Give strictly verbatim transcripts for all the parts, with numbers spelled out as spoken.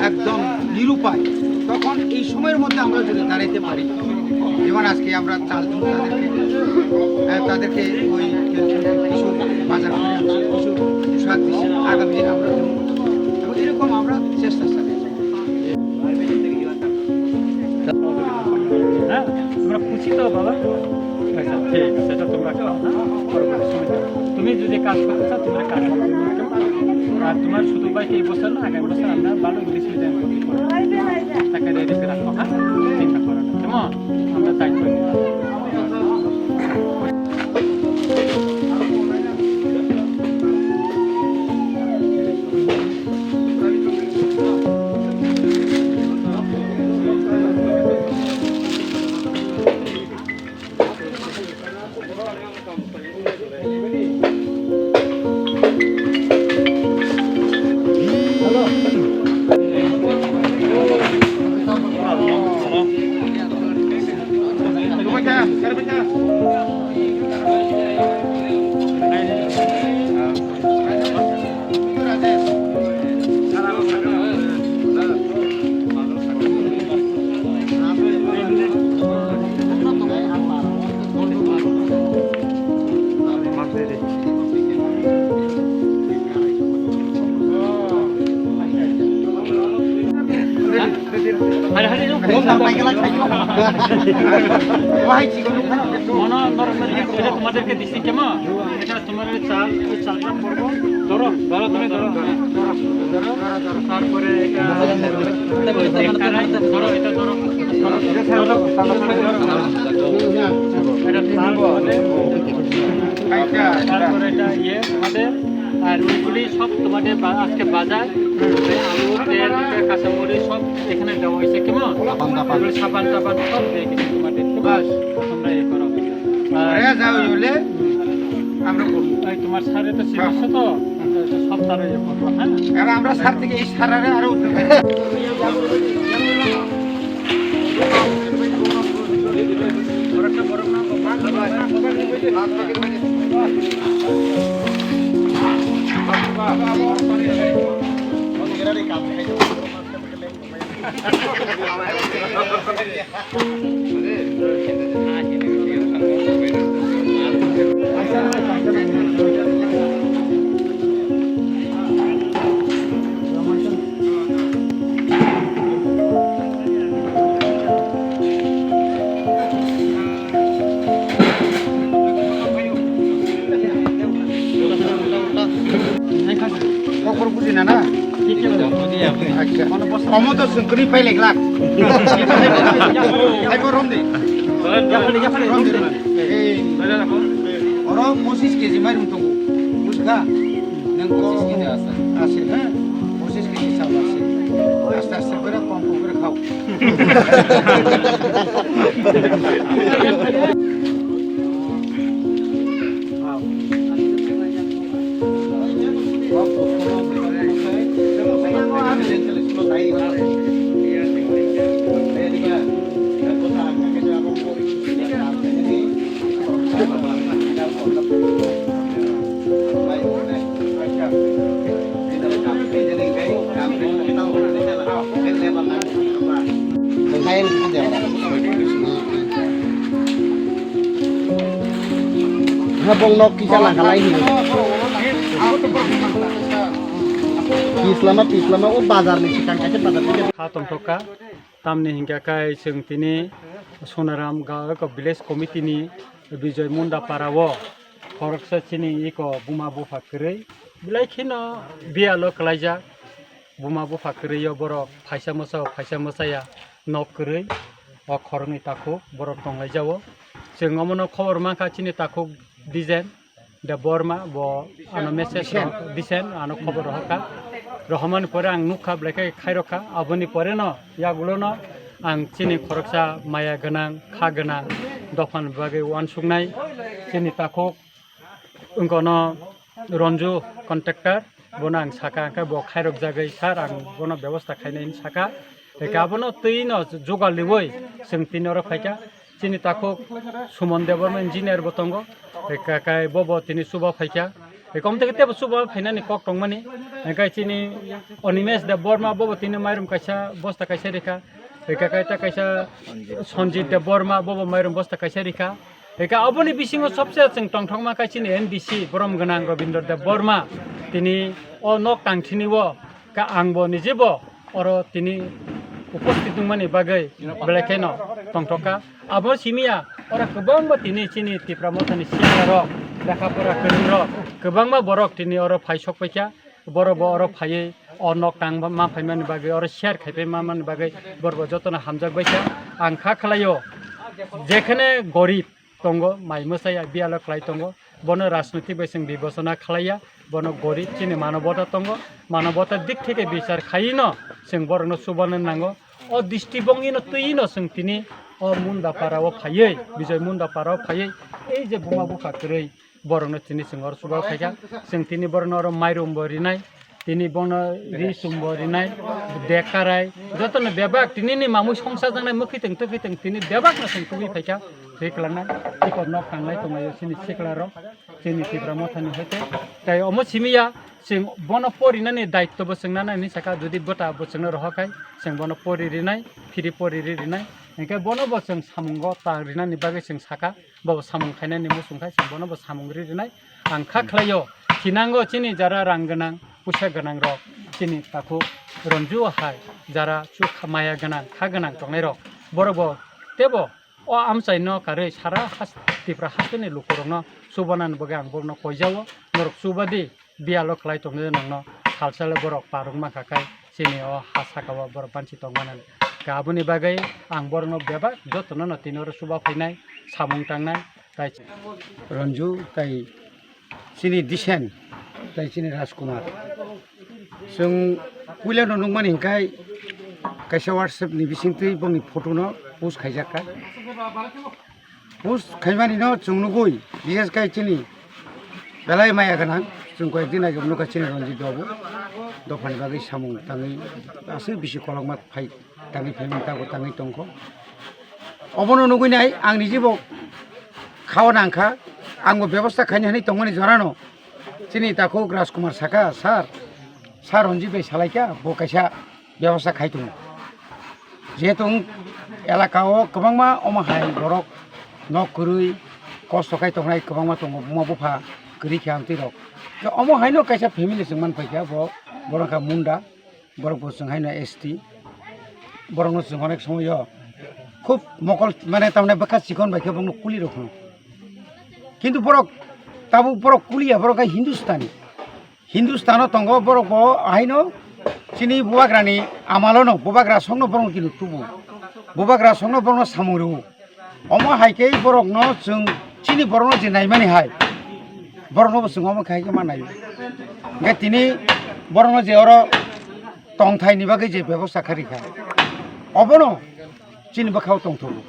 একদম নিরুপায়, তখন এই সময়ের মধ্যে আমরা যদি দাঁড়াইতে পারি, যেমন আজকে আমরা চাল চুন তাদেরকে, আহ, তাদেরকে ওই কিছু বাজার করে আনছি, কিছু পোশাক দিচ্ছি, আগামী দিন আমরা দেবো। এবং এরকম আমরা চেষ্টা চালাই। হ্যাঁ, তোমরা খুশি তো বাবা? আচ্ছা, ঠিক আছে, এটা তোমরা খাও, হ্যাঁ? পরবর্তী সময় তুমি যদি কাজ করতে চাও, তোমরা কাজ করতে পারো। আর তোমার শুধু ভাই এই বছর না, আগামী বছর আমরা ভালো ইংলিশ মিডিয়াম করতে পারবো। তাকে রেডি করে রাখো, হ্যাঁ? চিন্তা করো না, কেমন? আমরা দায়িত্ব নিই। মনো নরম, এটা তোমাদেরকে দিচ্ছি, কেমন? এটা তোমার এই চাল, এই চালটা পড়বো। ধরো, ধরো, তুমি ধরো। ধরো, ধরো, ধরো। তারপরে এটা, এটা ধরো, এটা ধরো। ধরো, ধরো, ধরো। এটা চাল তোমাদের। তারপরে এটা ইয়ে তোমাদের। আর ওইগুলি সব তোমাদের বা-, আজকে বাজার। ওই আলু, তেল, কাঁচামরিচ সব এখানে দেওয়া হয়েছে, কেমন? সাবান টাবান। এগুলো সাবান টাবান সব দিয়ে দিচ্ছি তোমাদের, ঠিক আছে? তোমরা ইয়ে করো। আর আরে যা ওই হলে আমরা করবো। এই তোমার স্যারে তো চিনছে তো, তো সব তারা ইয়ে করবো, হ্যাঁ? এবার আমরা স্যার থেকে এই স্যার আরে আরো উঠতে পারি। Kokor buji na na? Acha. Omo to sungkri pai lek lak. Hai bo romdi. Romdi. Ei. Oro pochis keji mairum tongo. Bujkha? Nang ko pochis keji asa. Ase, ha? Pochis keji chal ase. Aste aste kore kom kom kore khao. Habong nok kisa langkalai hino. Pislama, pislama, o bazar ni sikang kaisa bazar ni. Kha tongthok kha, tamni hinkha khe chwng tini Sonaram ga-, ko village committee ni Bijoy Munda para o khoroksa chini iko buma bupha kwrwi belai kheno biyalo kwlaijak. Buma bupha kwrwi o borok phaisa mwsa o phaisa mwsaya nok kwrwi o khoroknwi takhuk borok tonglaijao. Chwng omono khobor mankha chini takhuk Dijen Debbarma, bo ano message rok, Disen ano khobor rohorkha. Rohormani pore ang nukha belai khe khairokha, aboni pore no yagulo no ang chini khoroksa maya gwnang, kha gwnang dophani bagwi uansuknai chini takhuk wngkha no Ranju contractor, bono ang sakha, hwnkhe bo khairokjagwi, "Sir, ang bono bebosta khainai," hinwi sakha. Hwnkhe abono twi no jugal riui chwng tini oro phaikha. Chini takhuk Suman Debbarma engineer bo tongo, hwnkhe kai bo bo tini chuba phaikha. Ekom teke tebo suba phainani kok tongmani. Hingke chini Animesh Debbarma bobo tini mairum kaisa bosta kaisa rikha. Hingke kaisa kaisa Sanjit Debbarma bobo mairum bosta kaisa rikha. Hingke aboni bisingo sobse chwng tongthokma khe chini M D C borom gwnang Rabindra Debbarma tini o nok tangthini o Ka ang bo nije bo oro tini uposthit wngmani bagwi belai kheno tongthokha. Abo simiya oro kwbangma tini chini Tipra Mothani siyangrok, lekha pora kwrwngrok kwbangma borok tini oro phai sok paikha. Borok bo oro phaiwi o nok tang ma phaimani bagwi, oro share khai pai ma mani bagwi borok bo jotono hamjak baikha. Ang kha khlaio, jekhene gorib tongo, mai mwsai biyalo khlai tongo, bono rajnoitik bai chwng bibechona khlaiya, bono gorib chini manobota tongo, manobota dik theke bichar khaino chwng borokno chubana nango. O district bongino twino chwng tini o Munda para o phaiwi, Bijoy Munda para o phaiwi, ei je buma bupha kwrwi borokno tini chwng oro chuba phaikha, chwng tini borokno oro mairum bo rinai, tini bono ri chumbo rinai, dek karai, jotono bebak tinini mamui songsa jangnai mwkhwitwng twkhwitwng tini bebakno chwng tubui phaikha, twi kwlangnai, tei nok tanglai tonglaio chini siklarok, chini Tipra Mothani hoite. Tai omo simiya chwng bono porinani daitto bo chwng nanani saka, jodi bwta bo chwngno rohor khai chwng bono pori rinai, phiri pori ri rinai, hingke bono bo chwng samungo ta rinani bagwi chwng saka. Bo samung khainani muchung khai chwng bono bo samung ri rinai. Ang kha khlaio, thinango chini jara rang gwnang, puisa gwnang rok, chini takhuk Ranju hai jara chu kha maya gwnang, kha gwnang tongnai rok, borok bo tebo o amchaino karwi sara has-, Tipra hasteni lukurokno chubanani bagwi ang borokno koijao, norok chubadi. Biyalo khlai tongde nongno salsale borok paruk mankha khai chini o ha saka o borok banchi tongmani. Ka aboni bagwi ang borokno bebak jotono no tini oro chuba phainai, samung tangnai, tai Ranju tai chini Disen tai chini Rajkumar. Chwng puila no nukmani hwnkhe kaisa WhatsApp ni bisingtwi bongni photo no post khaijak kha. Post khaimani no chwng nugui, bises khai chini belai maya gwnang, chwng koyek din age nukha chini Ranjit babu, dophani bagwi samung tangwi aswk bisi kolokma phai tangwi phaimani tago tangwi tongkho. Obono nugui nai ang nijibo khao nangkha, angbo bebosta khaini hinwi tongmani jorano chini takhuk Rajkumar saka, sir, sir Ranjit bai salaikha, bo kaisa bebosta khai tongo. Jehetu elaka o kwbangma omo hai borok nok kwrwi kosto khai tongnai kwbangma tongo, buma bupha kwrwi khe amtwi rok. Khe omo haino kaisa family chwng man paikha, bo borok wngkha Munda, borok bo chwng haino S T, borokno chwng onek somoyo khub mokol mane tamni bwkha chikon bai khe bongno kuli rw phano. Kintu borok tabuk borok kuliya, borok khe Hindustani. Hindustano tongo borok bo haino chini bubagrani amalono bubagra songno borok kini tubu. Bubagra songno borokno samung rwo. Omo hai khe borokno chwng chini borokno je naimani hai borokno bo chwng omo khai khe ma naio. Hingkhe tini borokno je oro tongthaini bagwi je bebosta kharikha obono chini bwkhao tongthogo.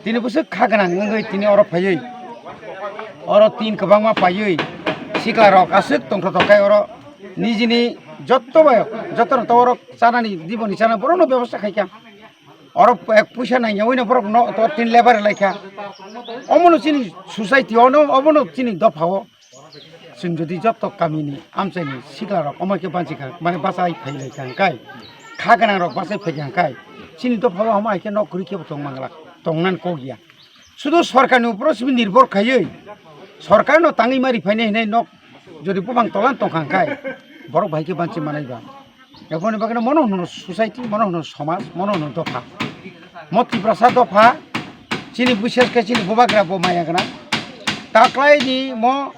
Tini bwswk kha gwnang wngwi tini oro phaiwi, oro tin kwbangma paiwi siklarok aswk tongthotok khai oro nijini jotto bai, jotto rok to oro chanani diboni chana borokno bebosta khaikha. Oro ek puisa nangyawi no borok no to tin lebar laikha. Omono chini society ono, obono chini dopha o. Chwng jodi joto kamini amchaini siklarok omo khe banchi kha, mane bachai phai lai kha hwnkhe, kha gwnangrok bachai phai kha hwnkhe, chini dophao hama hai khe nok kwrwi khe bo tong mangla, tongnan kok ya. Sudu sorkarni uporo simi nirbhor khaiwi, sorkarno tangwi ma riphainai hinai nok jodi bubang tolan tongkha hwnkhe, borok bai khe banchi manai ba. Eboni bagwi mono hwnwi society, mono hwnwi somaj, mono hwnwi dopha. Mo Tiprasa dopha, chini bwswk khe chini bubagra bo maya gwnang. Taklaini mo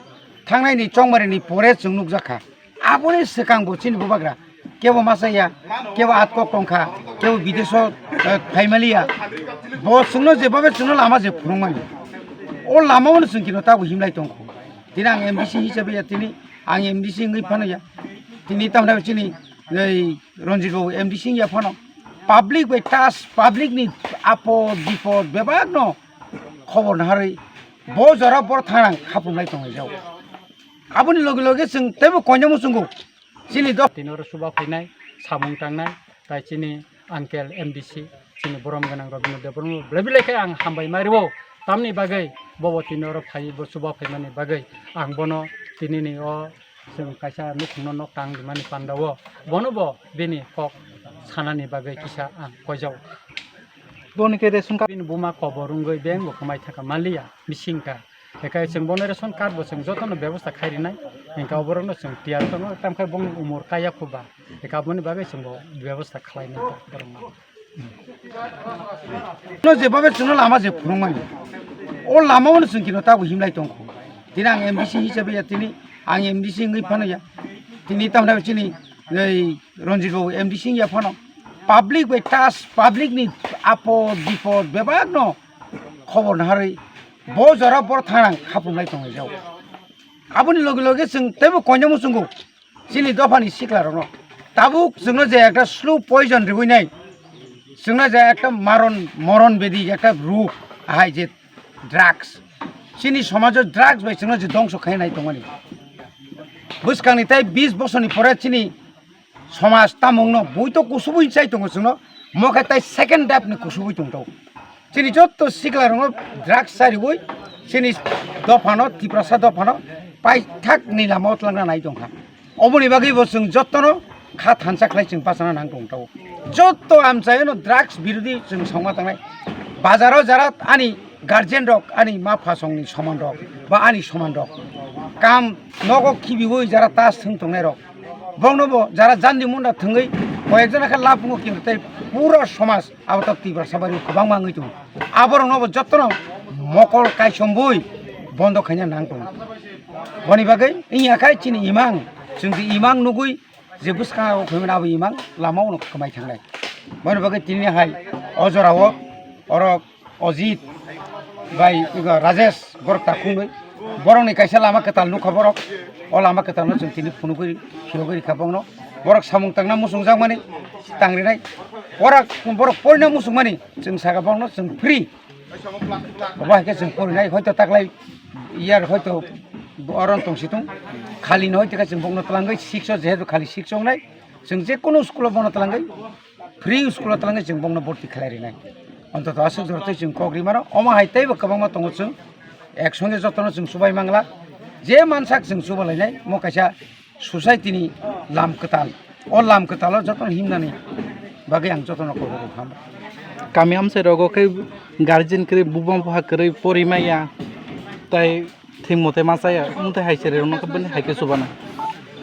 thangnaini chongmarini pore chwng nukjakha. Aboni swkang bo chini bubagra kebo masa ya, kebo atkok tongkha, kebo bideso, eh, phaimaliya. Bo chwngno jebabe chwngno lama je phunukmani. O lama ono chwng kino tabo himlai tongkho. Tini ang M D C hisabe ya tini, ang M D C wngwi phano ya. Tini tamni chini ei Ranjit babu M D C wngya phano. Public bai tas, public ni apod bipod bebak no khobor naharwi bo jora bor thanang khapung lai tongjao. Aboni loge loge chwng teibo koinai muchungo. Chini dok. Tini oro chuba phainai, samung tangnai, tai chini uncle M D C, chini borom gwnang Rabindra Debbarma belai belai khe ang hambai mai rwo. Tamni bagwi bobo tini oro phai, bo chuba phaimani bagwi ang bono tinini o chwng kaisa nukhungno nok tang rimani pandao bono bo bini kok sanani bagwi kisa ang koijao. Boni khe ration card. Bini buma kobor wngwi beng bo kwmai thaka manliya, bising ka. Hinkhe chwng bono ration card bo chwng jotono bebosta khai rinai. Hinkhe oborokno chwng tiyar tongo, tamkhe bongni umor kaya khuba. Hinkhe aboni bagwi chwng bo bebosta khlainai borokno. No jebabe chwngno lama je phunukmani. O lama ono chwng kino tabo himlai tongkho. Tini ang M D C hisabe ya tini ang M D C wngwi phano ya. Tini tamni chini ei Ranjit babu M D C wngya phano. Public bai tas, public ni apod bipod bebak no khobor naharwi bo jora bor thanang khapumlai tongjao. Aboni loge loge chwng teibo koinai muchungo. Chini dophani siklarokno tabuk chwngno je ekta slow poison riwi nai, chwngno je ekta maron moron bedi ekta ruk ahai je drugs, chini somajo drugs bai chwngno je dongso khai nai tongmani. Bwskangni tai bis bosorni pore chini somaj tamungno bui to kusubui chai tongo chwngno, mokhe tai second dap ni kusubui tongtao. Chini jotto siklarokno drugs chariwi chini dophano, Tiprasa dophano paithakni lamao twlangna nai tongkha. Oboni bagwi bo chwng jottono kha thansa khlai chwng bachana nang tongtao. Jotto amchaino drugs birodhi chwng songma tangnai. Bazaro jara ani guardian rok, ani ma phasongni soman rok ba ani soman rok kam nogo khibiwi jara tas thwng tongnai rok, bongno bo jara jandi munda thwngwi koyekjona khe lapungo kintu tei pura somaj abo to Tiprasa bari kwbangma wngwi tongo. Aborokno bo jottono mokol kaisombui bondo khaina nang tongo. Boni bagwi wngya khai chini imang, chwng je imang nugwi je bwskango khaimani abo imang lama uno kwmai thangnai. Boni bagwi tini hai o jorao oro Ojit bai ego Rajesh borok takhungnwi borokni kaisa lama kwtal nukha borok. O lama kwtalno chwng tini phunugwi phiyogwi rikha bongno. Borok samung tangna muchungjakmani tangrinai. Borok, borok porina muchungmani chwng saka bongno chwng free. Obo hai khe chwng porinai hoito taklai year hoito oron tongsitung. Khalino hoito khe chwng bongno twlangwi six o jehetu khali six o wngnai. Chwng je kunu school o bono twlangwi free school o twlangwi chwng bongno borti khlai rinai. Ontoto aswk jora tei chwng kok ri mano. Omo hai teibo kwbangma tongo chwng. Ek songe jotono chwng chubai mangla. Je mansak chwng chubalainai. Mo kaisa society ni lam kwtal. O lam kwtalo jotono himnani bagwi ang jotono kok rw ham. Kami amchai rogo khe guardian kwrwi, buma bupha kwrwi pori maya. Tai thwngmo tei ma chaya, wng tei hai cherwi rokno khe bini hai khe chubana.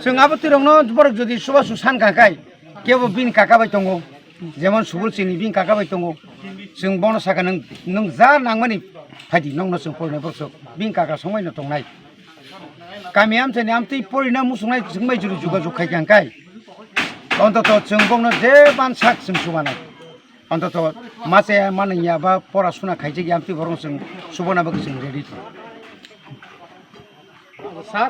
Chwng abo twi rokno borok jodi chubachu san kha khai, kebo bini kaka bai tongo, jemon Subul chini bini kaka bai tongo, chwng bono saka nwng, nwng ja nangmani phaidi, nokno chwng porinai borok sok, bini kaka songbai no tongnai. Kami amchaini amtwi porina muchungnai chwng bai juru jugajug khai kha khai, ontoto chwng bokno je ban sak chwng chubanai. Ontoto ma chaya ma nangya ba pora suna khaijak ya, amtwi borok chwng chubana bagwi chwng ready tongo. Sir,